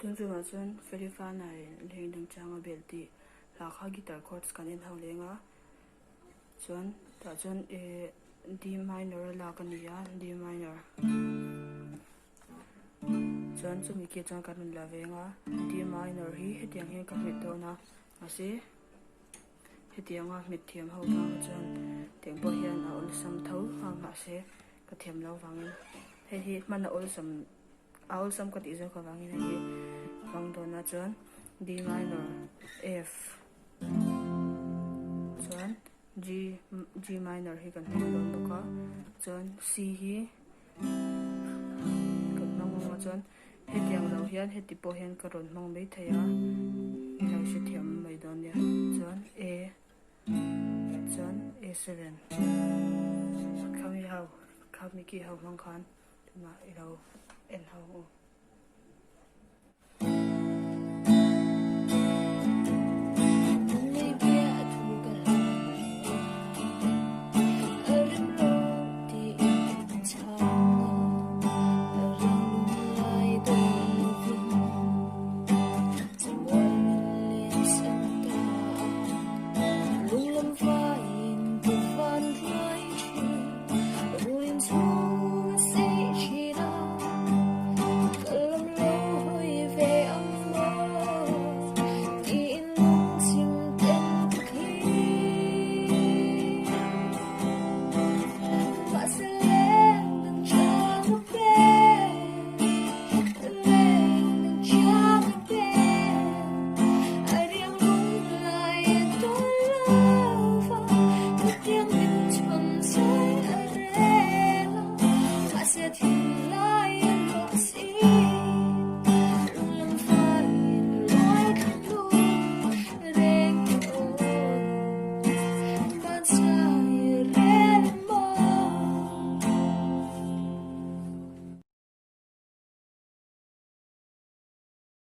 Tun chungah chuan Felifana-in leng dangchang a belh tih hla kha guitar chords kan en ho leng a, chuan tah chuan eh D minor a lak a ni a, D minor chuan chumi khi chuan kan rawn la veng a, D minor hi hetiang hian ka hmet dawn a, mahse hetianga hmet thiam ho vang chuan tiang pawh hian a awlsam tho a mahse ka thiam loh vangin hei hi hman a awlsam. A awlsam ka tih zawk avangin hei hi hmang dawn a chuan D minor F chuan G G minor hi kan hmang dawn bawk a chuan C hi kan hmang ang a chuan hetiang lo hian heti pawh hian ka rawn hmang mai thei a i lo hrethiam mai dawn nia chuan A chuan A7 khami ho khami ki ho hmang khan. Tunah i lo en ho u.